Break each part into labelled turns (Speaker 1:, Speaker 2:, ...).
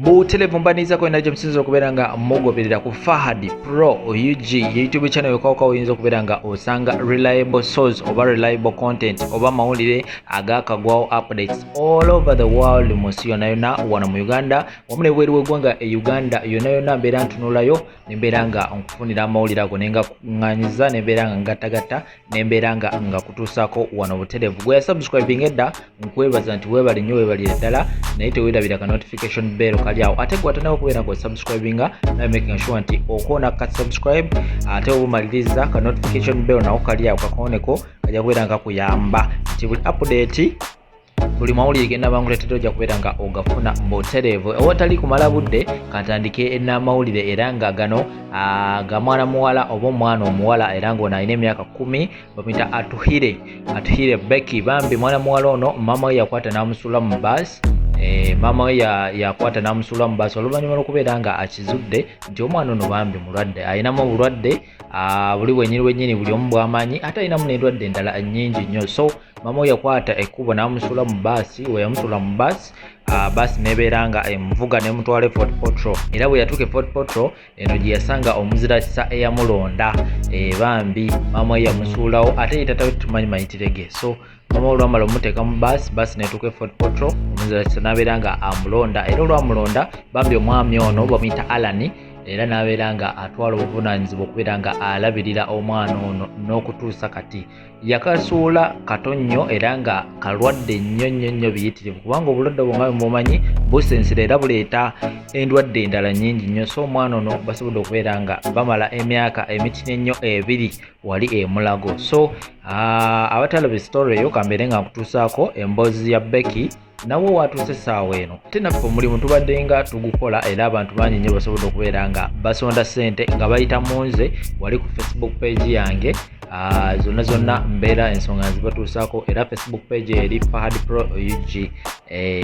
Speaker 1: Butelevu mbaniza kwena gye musinza okubeera nga mugoberera ku Fahad Pro UG YouTube channel yokawuka oyinza okubeera nga osanga reliable source oba reliable content oba amawulire agakagwawo, updates all over the world, mu nsi yonna yonna, wano mu Uganda wamu nebweru w'eggwanga e Uganda yonna yonna. Mbeera ntunulayo nembeera nga nkufunira amawulire ago, nenga kuŋŋanyiza, nembeera nga ngattagatta, nembeera nga ngakutuusaako wano butereevu. Gwe yasubscribing edda, nkwebaza nti weebale nnyo, weebalire ddala, naye teweerabira ka notification bell kali awo. Ate gwe atanaba okubeera nga osubscribinga, nawe making sure nti okoona ka subscribe, ate obumaliriza ka notification bell nawo kali awo kakooneko, kajja kubeera nga kakuyamba nti buli update, buli mawulire genda banguleetera, ojja kubeera nga ogafuna butereevu ewatali kumala budde. Katandike n'amawulire, era nga gano ga mwana muwala oba omwana omuwala, era ng'ono alina emyaka 10, bamuyita Atuhire, Atuhire Becky. Bambi mwana muwala ono maama we yakwata n'amusuula mu baasi. Maama we yakwata n'amusuula mu baasi oluvannyuma lw'okubeera nga akizudde nti omwana ono bambi mulwadde, alinamu obulwadde buli bwenyini bwenyini buli omu bw'amanyi, ate alinamu n'endwadde endala nnyingi nnyo. So maama we yakwata ekkubo n'amusuula mu baasi. We yamusuula mu baasi, baasi n'ebeera nga emuvuga n'emutwala e Fort Portal, era bwe yatuuka e Fort Portal eno gye yasanga omuzirasa eyamulonda. Bambi maama we yamusuulawo, ate ye taata we tumanyi mayitirege. So maama we olwamala omuteeka mu baasi, baasi n'etuuka e Fort Portal, omuzirasa n'abeera nga amulonda, era olwamulonda bambi omwami ono bamuyita Alani, era n'abeera nga atwala obuvunaanyizibwa okubeera nga alabirira omwana ono n'okutuusa kati. Yakasuula kato nnyo era nga kalwadde nnyo nnyo nnyo biyitirivu, kubanga obulwadde obwo nga bwemumanyi busensera era buleeta endwadde endala nnyingi nnyo. So omwana ono basobodde okubeera nga bamala emyaka emitini ennyo 2 wali emulago. So abatalaba story eyo, kambeere nga nkutuusaako emboozi ya Becky nawe watuuse essaawa eno. Ate naffe omulimu tubadde nga tugukola, era abantu bangi nnyo basobodde okubeera nga basonda ssente nga bayita mu nze wali ku Facebook page yange. Zonna zonna mbeera ensonga nzibatuusaako, era Facebook page eri Fahad Pro UG.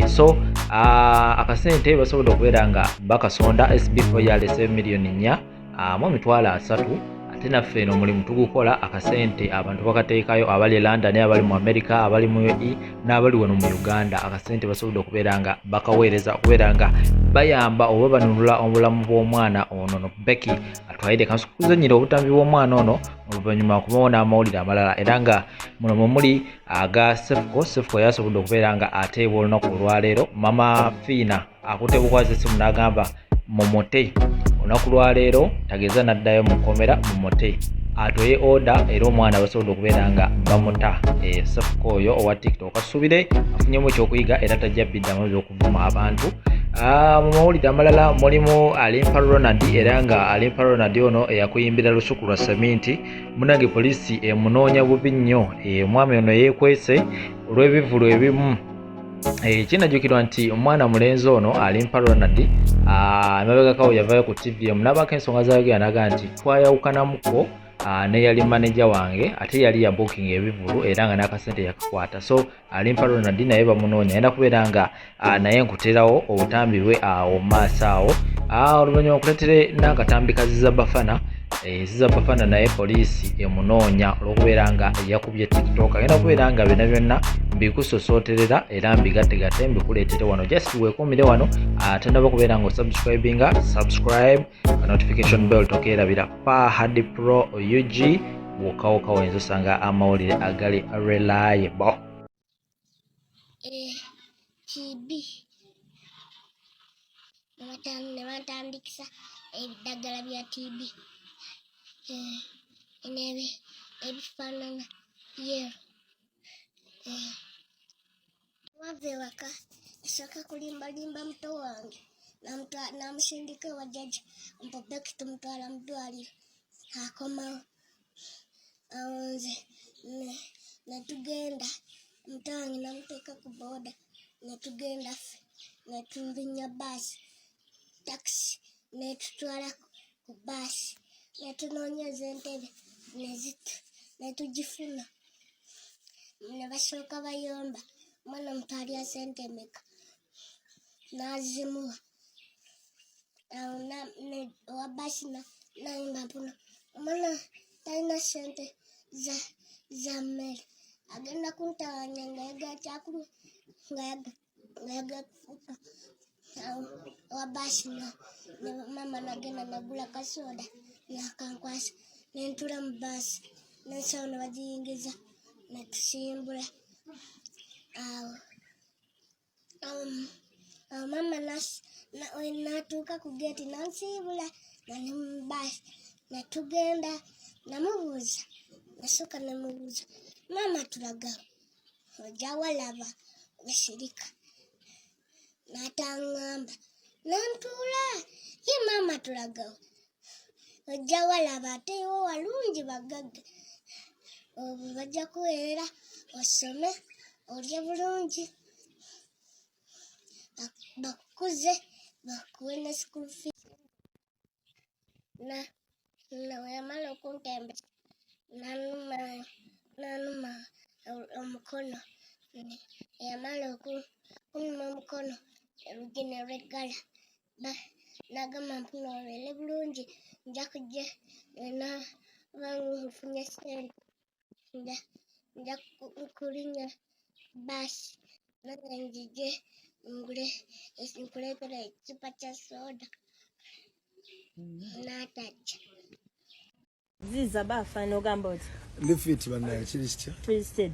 Speaker 1: So akasente basobodde okubeera nga bakasonda, SB4 yalese miliyoni 4 mu 300,000. Ate naffe eno omulimu tugukola, akasente abantu bakateekayo, abali e London, abali mu America, abali mu UAE n'abali wano mu Uganda. Akasente basobodde okubeera nga bakaweereza okubeera nga bayamba oba banunula obulamu bw'omwana ono no Becky Atwayire. Kansukuzanyira obutambi bw'omwana ono, oluvannyuma akumawo n'amawulire amalala, era nga muno mwe muli aga Cephco. Cephco yasobodde okubeera nga ateebwa olunaku olwaleero. Mama Fiina akutte bukwazi essimu n'agamba mumute olunaku lwaleero, tageza n'addayo mu kkomera, mumute atoye order, era omwana basobodde okubeera nga bamuta. Cephco oyo owa TikTok asubire afunyemu ekyokuyiga, era tajja biddamu ebyokuvuma abantu. Mu mawulire amalala mulimu Alimpa Ronald, era nga Alimpa Ronald ono eyakuyimbira Lusuku lwa Seminti, munange poliisi emunoonya bubi nnyo. Omwami ono yeekwese olw'ebivulu ebimu. Kinajjukirwa nti omwana mulenzi ono Alimpa Ronald emabegakawo yavayo ku TV emu n'abaako ensonga zayogera, naga nti twayawukanamuko neyali maneja wange, ate yali ya booking ebivulu era nga n'akasente yakakwata. So Alimpa Ronald naye bamunoonya, ayina kubeera nga naye nkuterawo obutambi bwe awo maaso awo. Oluvannyuma nkuletere n'akatambi ka Ziza Bafana. Ziza Bafana naye poliisi emunoonya olw'okubeera nga yakubye TikTok. Agenda kubeera nga byonna byonna mbikusosooterera era mbigattegatte mbikuleetere wano. Just weekuumire wano. Tonnaba kubeera nga osubscribinga, subscribe, notification bell tokeerabira. Fahad Pro UG wokka w'oyinza osanga amawulire agali reliable.
Speaker 2: TB ne bantandikisa ebiddagala bya TB ebifaanana yellow. Wava ewaka esooka kulimbalimba muto wange, namusindika ewa jjajja mbu Becky tumutwala mu ddwaliro. Akomawo awo nze netugenda, muto wange namuteeka ku booda, netugenda ffe netulinnya baasi, takisi netutwala ku baasi, netunoonyeza entebe netugifuna. Ne basooka bayomba, omwana mutwalira sente meka? N'azimuwa. Awo owa baasi nayimba mpuno, omwana talina sente za mmere, agenda kuntawanya ng'ayagala kyakulya, ng'ayagala kufuuka. Owa baasi maama nagenda nagula kasoda nakankwasa nentula mu baasi nensawo ne bagiyingiza netusimbula. Awo awo maama natuuka ku geeti nansiibula nali mu baasi netugenda. Namubuuza, nasooka nemubuuza, maama tulaga ojja walaba wesirika, n'ataŋŋamba nantuula ye maama tulagawo ojja walaba ate iwo walungi bagagga obwo bajja kuweerera osome olye bulungi bakukuze bakuwe ne school fees. Yamala okuntembeza nanuma omukono. Yamala okunuma omukono oluggi ne lweggala, nagamba mpuna obeere bulungi, nja kujja naba nfunye ssente nja kulinnya baasi nange njije ngule nkuleetere ekicupa kya soda. N'atajja.
Speaker 3: Ziza bafa n'ogamba oti
Speaker 4: ndi fit bannaye, kiri kitya?
Speaker 3: Twisted.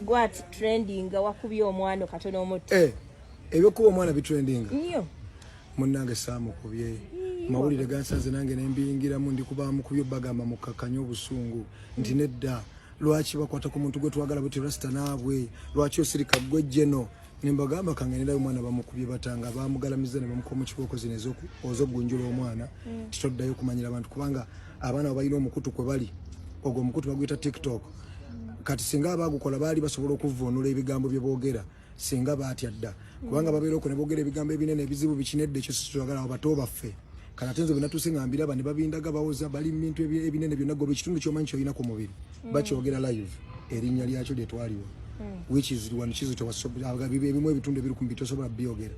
Speaker 3: Gwat trending wakubye omwana katono omutto.
Speaker 4: Eh, ebyokuba omwana bitrendinga
Speaker 3: nnyo.
Speaker 4: Munnange saamukubye, mawulire gansanze nange nembiyingiramu, ndi kubamukubye bagamba mukakkanye obusungu nti nedda, lwaki bakwata ku muntu gwe twagala bwe rasita naabwe, lwaki osirika gwe jeno? Nembagamba kangenerayo omwana bamukubye batanga bamugalamiza ne bamukuba mu kibooko zino ez'okugunjula omwana. Titoddayo okumanyira abantu kubanga abaana abo balina omukutu kwe bali, ogwo omukutu baguyita TikTok. Kati singa abagukola baali basobola okuvvuunula ebigambo bye boogera, singa baatya dda, kubanga babeera okwo ne boogera ebigambo ebinene ebizibu bikinedde. Ekyo situyagala abo bato baffe. Kati ate nze bwe natuuse nga mbiraba ne babindaga bawoza bali mu bintu ebinene byonna, goba ekitundu kyomanyi kyolina ku mubiri bakyogera live, erinnya lyakyo lye twaliwa, which is wano kizu ebimu ebitundu ebiri ku mubiri tosobola byogera.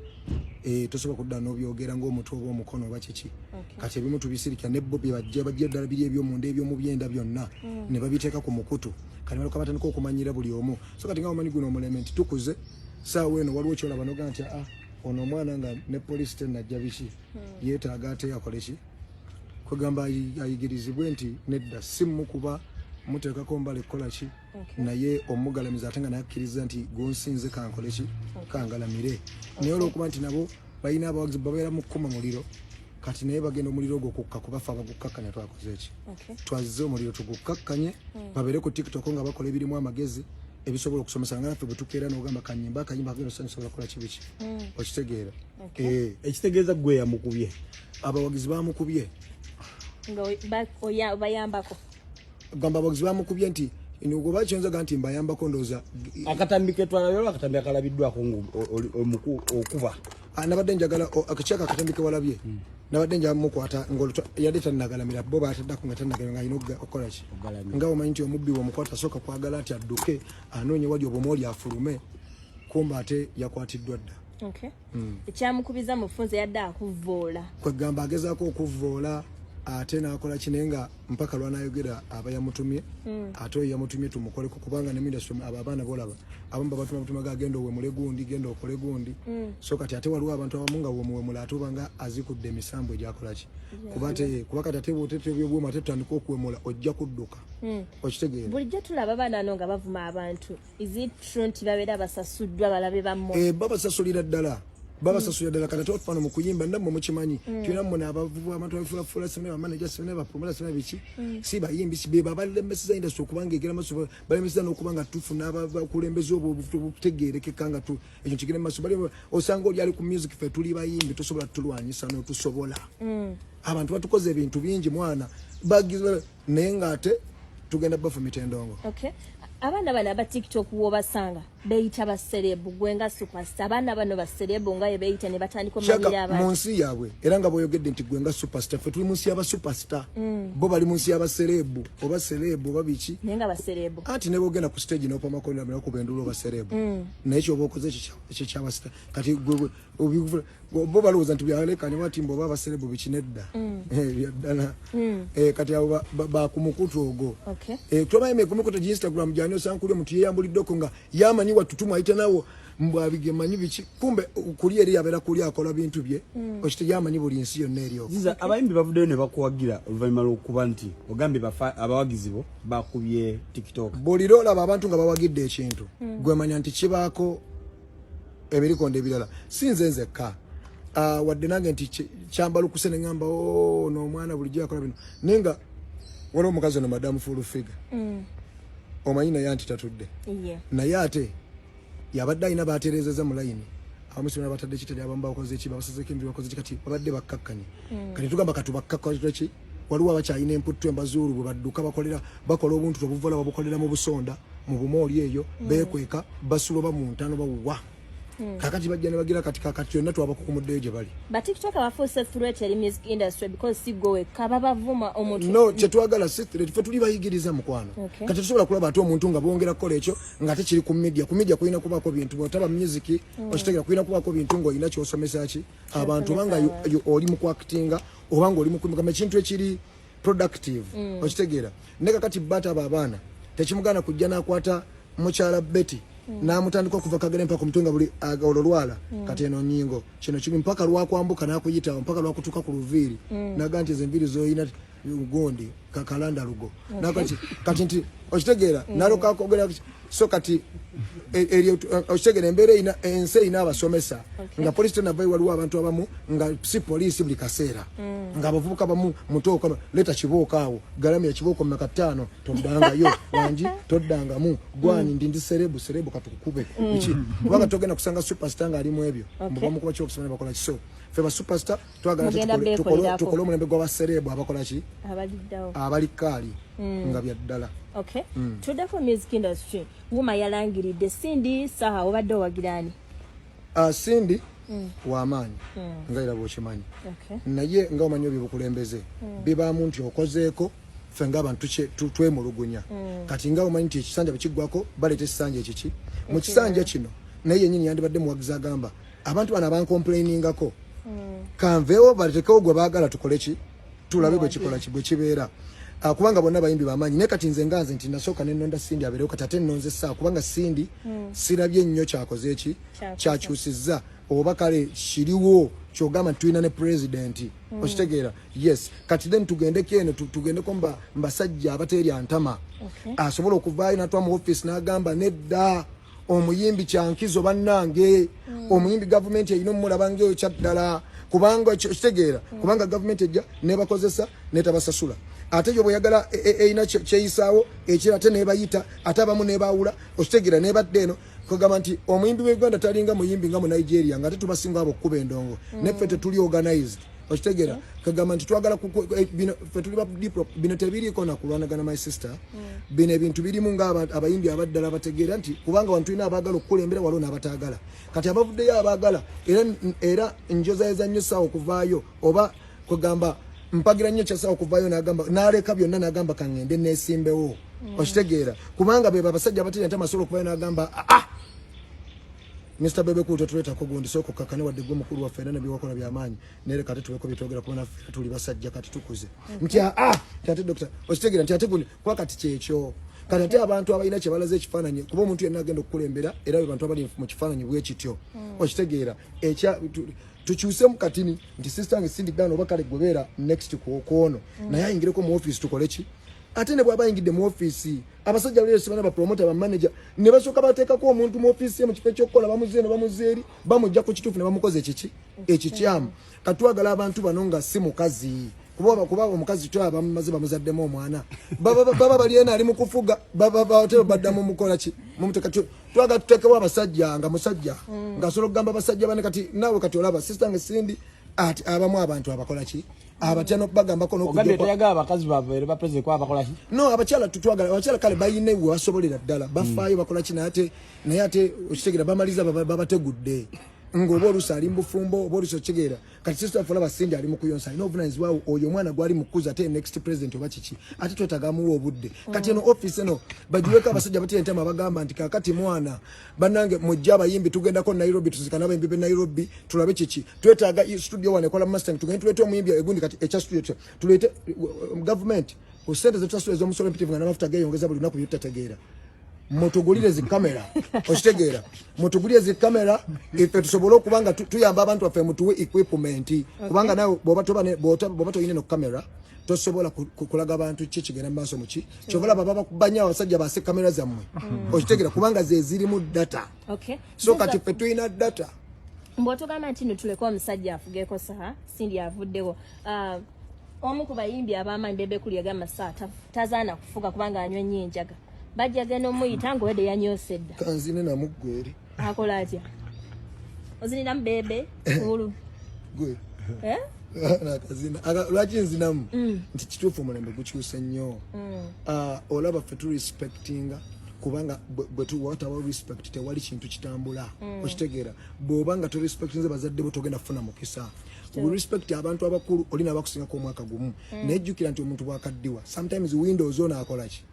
Speaker 4: Eh, tosobola kudda n'obyogera ng'omutwe oba omukono oba kiki. Kati ebimu tubisirikira ne bo bye bajja bajja ddala biri ebyomunda ebyomubyenda byonna ne babiteeka ku mukutu. Kati balyoka batandika okumanyira buli omu. So kati nga omanyi guno omulembe nti tukuze, saawa eno waliwo kyolaba noga nti ah, ono omwana nga ne poliisi tennajja biki, yeetaaga ate akole ki, kwegamba ayigirizibwe nti nedda, si mukuba muteekako mbale kukola ki, naye omugalamiza ate nga naye akkiriza nti gunsinze kankole ki, kangalamire. Naye olwokuba nti nabo balina abawagizi babeera mu kkuma muliro, kati naye bagenda omuliro ogwo kukka kubafe abagukkakkanya twakoze ki? Twazze omuliro tugukkakkanye, babeere ku TikTok nga bakola ebirimu amagezi ebisobola okusomesa, nga naffe bwe tukeera n'ogamba kanyimba akayimba kagenda osanyu sobola kukola kibiki, okitegeera? Eh,
Speaker 5: ekitegeeza gwe yamukubye?
Speaker 4: Abawagizi bamukubye.
Speaker 3: Nga bayambako.
Speaker 4: Gamba abawagizi bamukubye nti oba kyonzaga nti mbayambako ndowooza.
Speaker 5: Akatambi ketwalabye, akatambi akalabiddwako okuba
Speaker 4: Ah, nabadde njagala akakyaka akatambi kewalabye, nabadde njagala mukwata yadde tannagalamira, bo bataddako nga tannagalamira nga alina okukola ki,
Speaker 5: Okugalamira.
Speaker 4: Nga omanyi nti omubbi bwomukwata asooka kwagala nti adduke anoonye wali obumoli afulume, kumba ate yakwatiddwa dda.
Speaker 3: Okay. Ekyamukubiza mufunze yadde akuvvoola.
Speaker 4: Kwegamba agezaako okuvvoola ate n'akola ki, naye nga mpaka lwanayogera aba yamutumye, ate oyo yamutumye tumukoleko, kubanga ne mu industry abo abaana bolaba abamu babatuma butuma ga genda owemule gundi, genda okole gundi. So kati ate waliwo abantu abamu nga womuwemula ate obanga azikudde emisambu egyakola ki, kuba ate kuba kati ate bwotete ebyobwoma ate tutandika okuwemula ojja kudduka, okitegeera?
Speaker 3: Bulijjo tulaba abaana ano nga bavuma abantu. Is it true nti babeera basasuddwa balabe bammwe?
Speaker 4: Eh, babasasulira ddala, babasasulira ddala. Kati ate wafano mu kuyimba nammwe mukimanyi, tulina mmwe abavubu abantu abafuulafuula simene bamanaja simene bapromota simene biki, si bayimbi, si beba balemeseza industry okubanga egera maaso, balemeseza n'okuba nga tufuna abakulembeze obwo obutegeerekeka nga tu ekyo kigenda mu maaso. Bali osanga oli ali ku music, ffe tuli bayimbi, tosobola tulwanyisa n'otusobola. Abantu batukoze ebintu bingi mwana bagize, naye ng'ate tugenda bafumita endongo.
Speaker 3: Okay. Abaana bano aba TikTok wobasanga beeyita baceleb, gwe nga superstar, abaana bano baceleb nga ye beeyita ne batandika
Speaker 4: Kyaka
Speaker 3: omanyira
Speaker 4: mu
Speaker 3: abantu.
Speaker 4: nsi yaabwe, era nga bw'oyogedde nti gwe nga superstar, ffe tuli mu nsi y'abasuperstar, bo bali mu nsi y'abaceleb oba celeb oba biki.
Speaker 3: Naye nga baceleb.
Speaker 4: Anti ne bwogenda ku stage n'opamako nakuba endulu oba celeb, naye kyoba okoze ekyo kyabasita. Kati bo balowooza nti byalekanye bati mbu oba abaceleb biki, nedda. Eh, byaddala. Eh, kati abo bakumukutu ogwo. Eh, tomanyi kumikutu gi Instagram gyani osanga kuli omuntu yeyambuliddeko nga yamanyi. Watutumu ayita nawo mbwabige manyi biki, kumbe kuli eri abeera kuli akola bintu bye. Okitegeera, amanyi buli nsi yonna eryo.
Speaker 5: Ziza, abayimbi bavuddeyo ne bakuwagira oluvannyuma lw'okuba nti ogambye abawagizi bo bakubye TikTok.
Speaker 4: Buli lwolaba abantu nga bawagidde ekintu, gwemanya nti kibaako ebirikonda ebirala. Si nze nzekka. Wadde nange nti kyambalukuse ne ŋŋamba, "Oh, ono omwana bulijjo akola bino," naye nga waliwo omukazi ono, Madamu Full Figure, omanyi naye nti tatudde. Naye ate yabadde alina batereezeza mu layini, abamu sibana batadde kitali, abamu bakoze ki, babasazeko envi, bakoze ki, kati babadde bakkakkanye. Kati tugamba katubakkakki, waliwo abakyalina emputtu embazuulu bwe badduka bakolera, bakola obuntu tobuvola, babukolera mu busonda, mu bumooli eyo, beekweka, basula oba mu ntano bawuwa. Kakati bajja ne bagira kati kakati yonna twabakukumuddeyo gye bali.
Speaker 3: Ba TikTok abafuuse threat eri music industry because si gwe wekka, babavuma omuntu.
Speaker 4: No, kyetwagala si threat, ffe tuli bayigiriza, mukwano. Kati tusobola kulaba ate omuntu nga bongera kukola ekyo nga ate kiri ku media. Ku media kulina kubaako bintu, bwotaba music, okitegera, kulina kubaako bintu ng'olina kyosomesa ki abantu, obanga oli mu kwactinga, oba nga oli mu kumugamba ekintu ekiri productive, okitegeera. Naye kakati bataba abaana tekimugaana kujja n'akwata mukyala Betty n'amutandika okuva kagere mpaka omutwe nga buli olwo lwala. Kati eno nyingo kino kibi mpaka lwakwambuka n'akuyitawo mpaka lwakutuuka ku luviiri, naga nti ezo enviiri zoyina gundi kakalanda lugo. Nakati kati nti okitegeera, nalokakogera. So kati eryo okitegeera, embeera erina ensi erina abasomesa nga polisi tenavayo. Waliwo abantu abamu nga si poliisi buli kaseera, nga abavubuka bamu mutooka leeta kibooko awo, galamira kibooko meka ttaano, toddangayo wangi, toddangamu gwani, ndi celeb, celeb katukukube biki, kubanga togenda kusanga superstar ng'ali mu ebyo. Bamukuba kyokusoma ne bakola ki. So ffe ba superstar twagala ate
Speaker 3: Mugenda beekolerako.
Speaker 4: Tukole omulembe gw'abaserebu abakola ki,
Speaker 3: abaliddawo,
Speaker 4: abali kaali nga bya ddala.
Speaker 3: Okay, tuddeko music industry. Wuma yalangiridde Cindy Saha, obadde owagirani?
Speaker 4: Cindy w'amaanyi nga era bw'okimanyi, naye nga omanyi ebyobukulembeze bibaamu nti okozeeko, ffe ng'abantu twemulugunya. Kati nga omanyi nti ekisanja bwe kiggwako baleeta ekisanja ekiki mu kisanja kino, naye yennyini yandibadde muwagizi agamba abantu bano abancomplainingako kanveewo batekewo gwe baagala, tukole ki, tulabe bwe kikola ki bwe kibeera. Kubanga bonna bayimbi bamaanyi. Naye kati nze nga nze nti nasooka nenonda Cindy abeerewo, kati ate nnonze saa kubanga Cindy sirabye nnyo kyakoze eki.
Speaker 3: Kyakoze.
Speaker 4: Kyakyusizza oba kale kiriwo kyogamba nti tulina ne president, okitegeera? Yes. Kati then tugendeko eno, tugendeko mbasajja abateerya ntama, asobola okuvaayo natwa mu office n'agamba nedda, omuyimbi kyankizo bannange, omuyimbi gavumenti erina omulaba ngaeyo kyaddala, kubanga okitegeera, kubanga gavumenti ejja nebakozesa netabasasula, ate yo bweyagala erina kyeyisaawo ekira, ate nebayita, ate abamu nebawula, okitegeera, nebadda eno. Kugamba nti omuyimbi wa Uganda talinga muyimbi nga mu Nigeria, nga ate tubasinga abo okukuba endongo, neffe tetuli organized, okitegeera. Kagamba nti twagala bino ffe tuli ba diplo, bino tebiriiko nakulwanagana, my sister. Bino ebintu birimu nga abayimbi abaddala bategeera nti kubanga wantu tulina abaagala okukulembera, waliwo n'abataagala. Kati abavuddeyo abaagala, era njozayeza nnyo saawa okuvaayo, oba kugamba mpagira nnyo kyasawa okuvaayo n'agamba n'aleka byonna n'agamba kaŋŋende neesimbewo, okitegeera, kubanga be abasajja abatera nti amasobola okuvayo n'agamba, "Ah, Mr Bebe Cool, totuleetako gundi, sooka okkakane, wadde gwe mukulu waffe era nebyewakola byamaanyi, naye leka ate tubeko byetwogera, kuba naffe era tuli basajja, kati tukuze," nti aa, nti ate dokita, okitegeera, nti ate gundi kuba kati kyekyo. Kati ate abantu abalina kye balaze ekifaananyi, kuba omuntu yenna agenda okukulembera era be bantu abali mu kifaananyi bwe kityo, okitegeera, ekya tukyusemu katini nti sister wange Cindy Gano, oba kale gwebeera next kwono, naye ayingireko mu office tukole ki. Ate ne bw'aba ayingidde mu office, abasajja baleese bana bapromota, bamanager, ne basooka bateekako omuntu mu office ye mu kifo ekyokukola, bamuze eno, bamuze eri, bamujja ku kituufu ne bamukoza ekiki ekikyamu. Katwagala abantu bano nga si mukazi, kuba omukazi twaba bamumaze bamuzaddemu omwana, baba bali eno ali mu kufuga, ate badda mu mukola ki, mumuteka. Twagala tuteekewo abasajja nga musajja ng'asobola okugamba abasajja bane. Kati naawe kati olaba sister nge Cindy, ati abamu abantu abakola ki, abatya nokubagambako
Speaker 5: ogambye
Speaker 4: n'okujja
Speaker 5: toyagala abakazi babeere ba president kuba bakola ki?
Speaker 4: No, abakyala tutwagala abakyala kale bayina we basobolera ddala, bafaayo, bakola ki, naye ate okitegeera, bamaliza babategudde ng'oba oluusi ali mu bufumbo, oba oluusi, okitegeera. Kati sister Fola Basindi ali mu kuyonsa, alina obuvunanyizibwa, oyo omwana gwali mu kukuza, ate next president oba kiki, ate twetaaga amuwa obudde. Kati eno office eno bagiweko abasajja batya entama, bagamba nti kakati mwana bannange mujje abayimbi tugendako Nairobi, tuzikana abayimbi be Nairobi, tulabe kiki twetaaga. Studio wano ekola mastering, tugende tuleete omuyimbi egundi. Kati ekya studio tuleete government ku sente zetusasula ez'omusolo empitirivu, nga n'amafuta geeyongeza buli lunaku, byetutategeera. Mutugulire zi kamera, okitegeera? Mutugulire zi kamera ife tusobole okuba nga tuyamba abantu baffe. Mutuwe equipment, kubanga nawe bwoba toba bwoba toyina no kamera, tosobola kulaga bantu ki kigenda mu maaso. Muki kyobola baba bakubanya abasajja base kamera zammwe, okitegeera? Kubanga ze zirimu data. So kati ffe tulina data.
Speaker 3: Bw'otugamba nti no tuleke omusajja afugeko, saha Cindy avuddewo. Ah, omu ku bayimbi ab'amaanyi Bebe Cool yagamba saa tazaana kufuga kubanga anywa ennyo enjaga. Bajja genda omuyita ng'owedde yanyoose dda.
Speaker 4: Kanzine namuggweri.
Speaker 3: Akola atya? Oziniramu Bebe Cool?
Speaker 4: Gwe.
Speaker 3: Eh?
Speaker 4: Nakazina. Lwaki nzinamu? Nti kituufu, omulembe gukyuse nnyo. Ah, olaba ffe turespectinga, kubanga bwe watabawo respect tewali kintu kitambula, okitegeera? Bw'oba nga torespectinze bazadde bo, togenda kufuna mukisa. We respect abantu abakulu, oli nabakusingako omwaka gumu, naye jjukira nti omuntu bwakaddiwa, sometimes windows ono akola ki?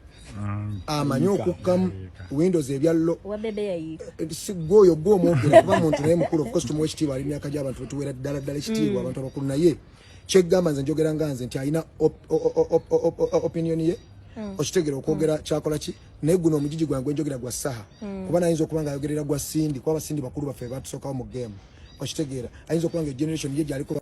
Speaker 4: Amanyi okukkamu windows ebyallo.
Speaker 3: Owa Bebe yayiika.
Speaker 4: Si gwe oyo, gwe omwogera kuba muntu naye mukulu. Of course tumuwa ekitiibwa, ali myaka gy'abantu betuweera ddala ddala ekitiibwa, abantu abakulu. Naye kyeggamba nze njogera nga nze nti alina opinion ye, okitegeera? Okwogera kyakola ki, naye guno omugigi gwange gwenjogera gwa saha, kuba nayinza okuba nga ayogerera gwa Cindy, kuba abasindi bakulu baffe batusookawo mu game, okitegeera? Ayinza okuba nga generation ye gyaliko.